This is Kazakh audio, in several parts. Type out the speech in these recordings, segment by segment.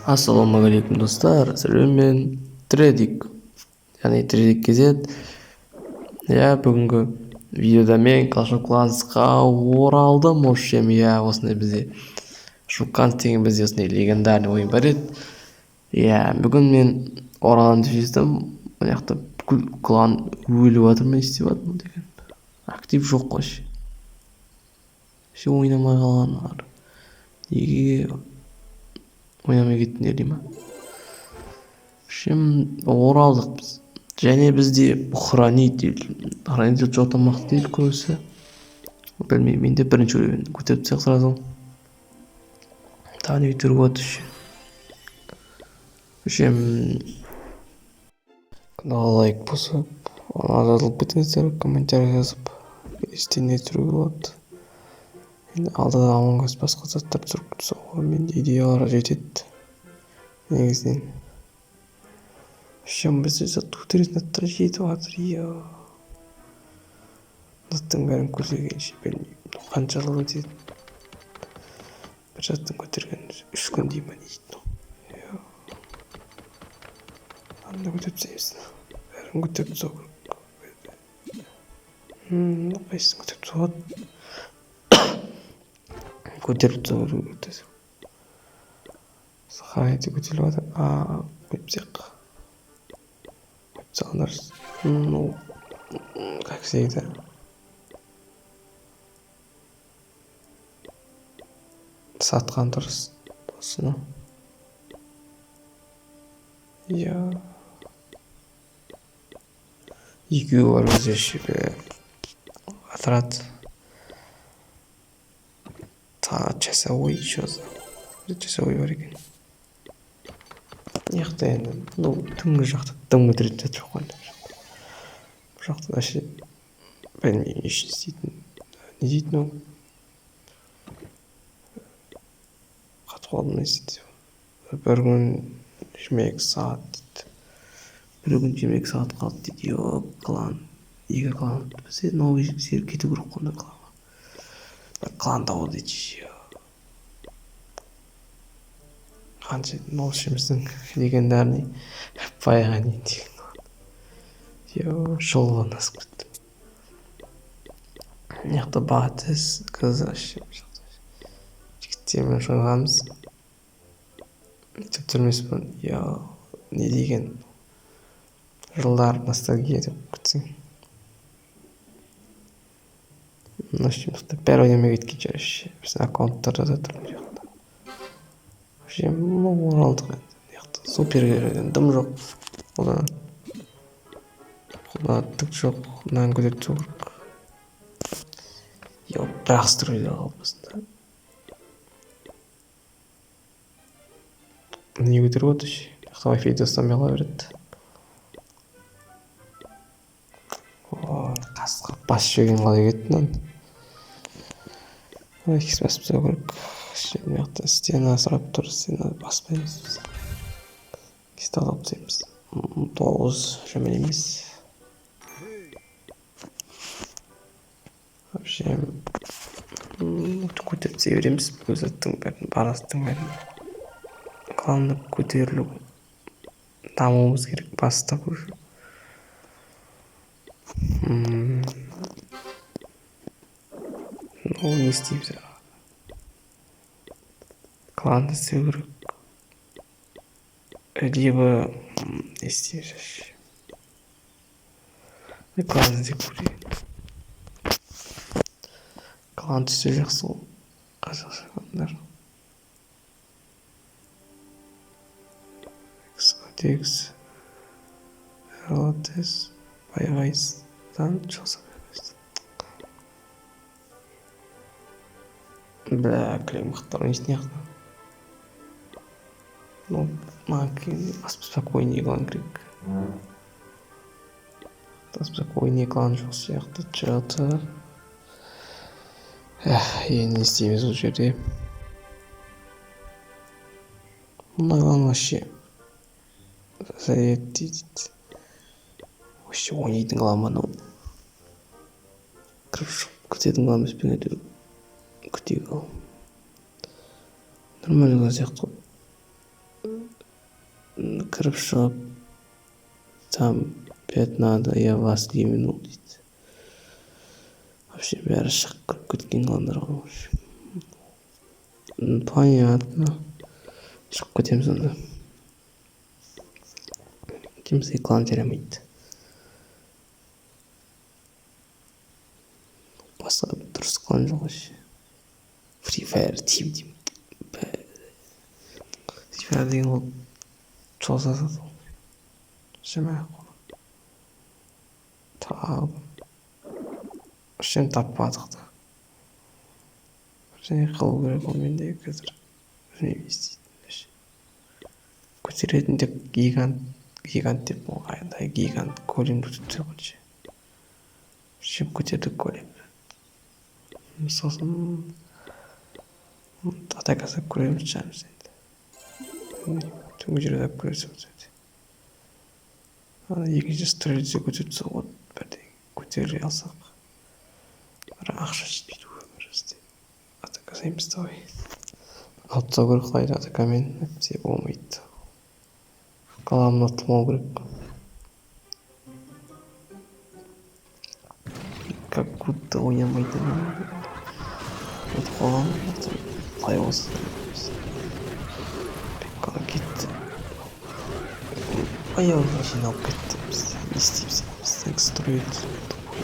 Ассалаумағалейкум, достар! Сіздермен Тредик, яғни Тредик KZ. Иә, бүгінгі видеода мен Clash of Clansқа оралдым. В общем, иә, осындай бізде Clash of Clans деген, бізде осындай легендарный ойын бар еді. Иә, бүгін мен ораламын деп шештім. Мына жақта бүкіл клан өліп жатыр ма, не істеп жатыр деген, актив жоқ қой вообще. Ойнамай қалғандар неге ойнамай кеттіңдер дей ма? В общем, оралдық біз және бізде хранитель, хранитель жоқ мықты дейді көбісі. Білмеймін, менде бірінші уровень, көтеріп тастайық сразу. Тағы не көтеруге болады еще? В общем, каналға лайк басып, жазылып кетіңіздер, комментарий жазып, не түсіруге болады. Енді алдыда Among Us, басқа заттар түсіріп тастауға менде идеялар жетеді негізінен. В общем, бізде зат көтеретін заттар жетіп жатыр. Иә, заттың бәрін көтергенше, білмеймін, қанша жыл өтеді. Бір заттың көтерген 3 күн дей ма, не дейді? Иә, анда көтеріп тастаймыз, бәрін көтеріп тастау керек. Қайсысын көтеріп тастауға болады? Көтеріп тастау керек. Сохранить, көтеріліп жатыр. А, қойып тастайық, қойып тастаған дұрыс. Ну, как всегда, сатқан дұрыс осыны. Иә, екеуі бар бізде еще отряд. Часовой, что за часовой бар екен мына жақта? Енді, ну, түнгі жақта дым көтеретін зат жоқ қой енді. Бұл жақта вообще білмеймін, не үшін істейтін, не дейтін ол. Қатып қалдым. Не істейді? 1 күн 22 сағат дейді, 1 күн 22 сағат қалды дейді. Е, клан, екі клан бізде новый серік кету керек қой ондай кланға. Клан табу дейді қанша біздің легендарный Байғанин деген. Е, жылдан асып кетті. Мына жақта батыс қыз, вообще жігіттермен шығамыз деп тұрмайсыз. Иә, не деген жылдар, ностальгия деп күтсең. В общем, бәрі ойнамай кеткен шығар вообще. Біздің аккаунттарда да тұр мына жақта. Вообще, ну, оралдық енді. Мына жақта супер дым жоқ, одан қолда түк жоқ. Мынаны көтеріп тастау керек. Е, бірақ стройда қалды басында. Не көтеріп отыр вообще? Мына жақта вайфайды ұстамай қала береді. Қасқа бас жеген қалай кетті мынаны? Икс басып тастау керек. Мына жақта стена сұрап тұр, стена баспаймыз біз, кристалл алып тастаймыз. 9 жаман емес. Вообще, көтеріп тастай береміз бүкіл заттың бәрін, бар заттың бәрін. Главное, көтерілу, дамуымыз керек бастап уже. Ну, не істейміз? Кланды істеу керек либо не істейміз вообще? Клан іздеп көрейік. Клан түссе, жақсы ғой. Қазақша кландар. Текс Ротес Байғайстан. Бля, кілең мықтылар ойнайтын жақта. Ну, маған спокойнее клан керек. Спокойнее клан жоқ сияқты че-то. Эх, енді не істейміз бұл жерде? Мына клан вообще дейді, вообще ойнайтын клан ба мынау? Кіріп шығып кететін клан емес пе әйтеуір? Күтейік. Ал. Нормально сияқты ғой. Кіріп шығып, там пять надо, я вас гимнул дейді. Вообще бәрі шығып кіріп кеткен кландар ғой. Понятно. Шығып кетеміз онда. Бізге клан жарамайды. Басқа дұрыс клан жоқ вообще. Free Fire Team деймін. Free Fire деген ол созады ғой. Жемей ақ тағы вообще таппадық та. Бірдеңе қылу керек ол менде қазір. Білмеймін не істейтінімді. Көтеретін тек гигант, гигант деп қандай гигант големді көтеріп қойшы. Вообще көтердік големді. Сосын атака жасап көреміз шығармыз енді. Түнгі жерде атап көресіз. Ана екінші стрельце көтеріп тастауға болады, бірдеңе көтере алсақ. Бірақ ақша жетпейді өмір бізде. Атака жасаймыз, давай. Алып тастау керек қалай атакамен, әйтпесе болмайды. Қаламын ұтылмау керек. Как будто ойнамайтын ұтып қалған. Қалай болса Пеккала кетті. Аяғына жиналып кетті. Біз не істейміз? Біздің строитель тупой.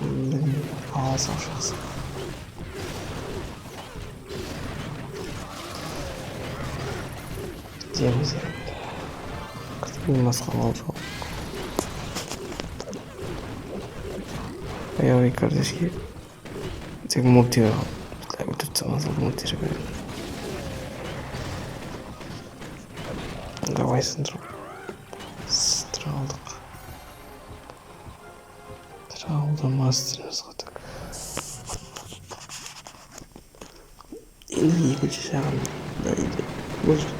Білмеймін, алсақ жақсы. Күтеміз енді. Күтуден басқа амал жоқ. Аяғы карточки. Тек мультиға өлтіріп тастамас мультиға. Давай сындырып. Сындыра алдық. Сындыра алды мастеріміз ғой так. Енді екінші жағын енді может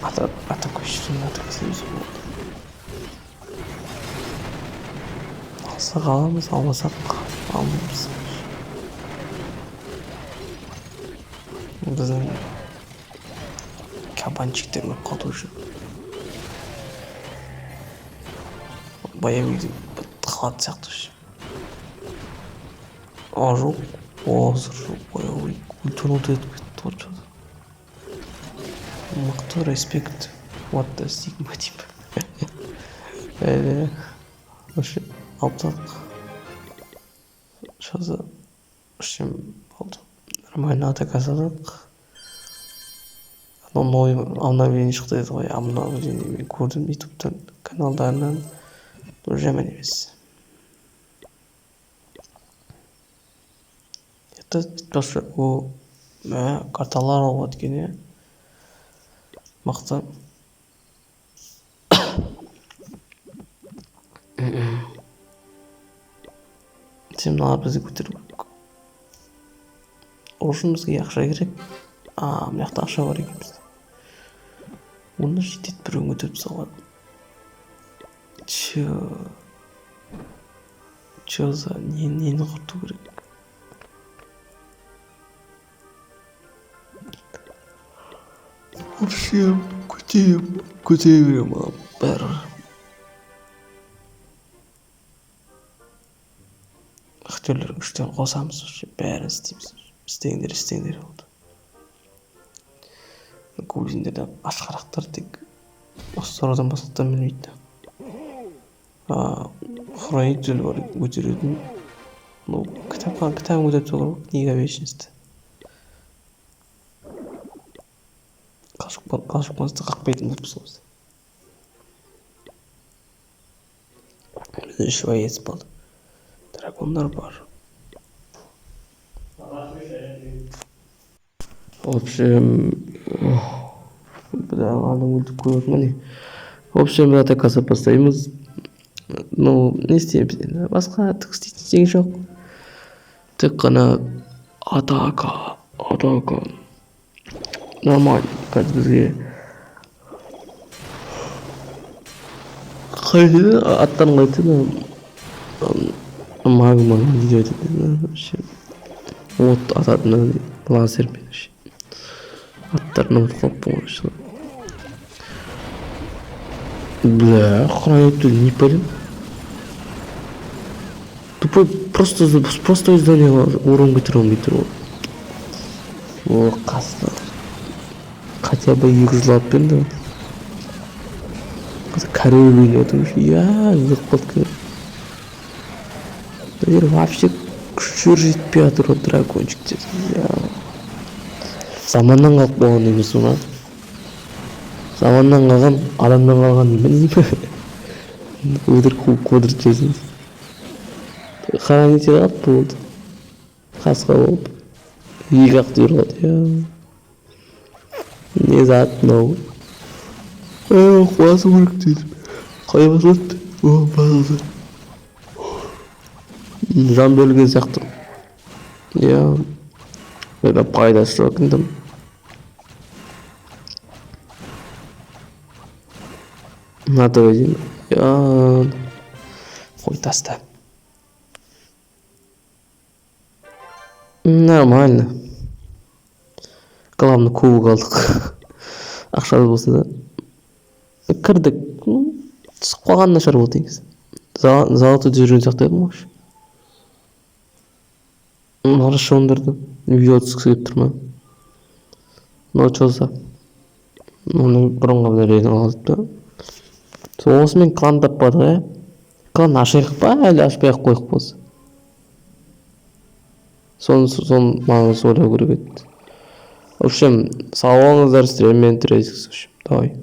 ата көшірін атака жасаймыз болды. Алсақ аламыз, алмасақ алмаймыз. Біздің кабанчиктер өліп қалды уже. Боевик бітіп қалатын сияқты уже. А жоқ, базар жоқ, боевик ультанут етіп кетті ғой что-то. Мықты, респект. What the sigma деп. Вообще алып тастадық. Что за общем болды. Нормально атака жасадық. Анау новый обновление шықты деді ғой. Обновление мен көрдім ютубтан, каналдарынан. Бұл жаман емес. Это просто о карталар алып екен, иә. Мықты. Сен мыналар бізге көтеру керек. Ол үшін бізге ақша керек. А, мына жақта ақша бар екен бізде. Оны жетеді, біреуін көтеріп тастауға. Чё? Чё за нені құрту керек? Вообще көтере беремін маған бәрібір. Актерлер күштен қосамыз, вообще бәрін істейміз. Істеңдер, істеңдер болды. Гоблиндер ашқарақтар тек осы сорадан басқа дым білмейді. Хранитель бар көтеретін. Ну, кітапқа кітабын көтеріп тастау керек, книга вечности. Қашып қақпайтын болыппыз ғой біз. Бізде үш боец болды. Дракондар бар. В общем, бля, ладно, өлтіріп қойып міне. В общем, біз атака жасап бастаймыз. Ну, не істейміз енді? Басқа түк істейтін ештеңе жоқ. Тек қана атака, атака. Нормально, қазір бізге қалай деді, аттарын қалай еді, магма не деп айтады вообще, от ататын Лазермен вообще. Аттарын ұмытып қалыппын ғой. Бля, охраняет не пойдем. Тупой просто просто здание урон көтере алмай тұр ғой. О, қасына хотя бы 200 алып берді. Қазір король ойнап отыр. Иә, өліп қалды. Мына жер вообще күштері жетпей жатыр ғой, дракончиктер. Иә, заманнан қалып қалған емес ма? Заманнан қалған, адамнан қалған деймін деймін. Өтірік қуып қудырып жіберсеңіз. Хранитель алып болды. Қасқа болып. Екі ақ түйір қалды. Иә. Не зат мынау? Қуасы керек дедім. Қалай басылады? О, басылды. Жан берілген сияқты. Иә. Это пайдасы жоқ екен. Надо деймін. Иә. Қой, таста. Нормально. Главное, кубок алдық. Ақшамыз болса да. Кірдік. Ну, түсіп қалған нашар болды негізі. Золотой жүрген сияқты едім ғой. Хорошо, ондарды. Видео түскісі келіп тұр ма? Ну, чё за? Оны бұрынғы обновление алды да. Осымен клан таппадық, иә? Клан ашайық па, әлі ашпай ақ қояйық болса? Соны маған ойлау керек еді. В общем, сау болыңыздар, сіздермен, в общем, давай.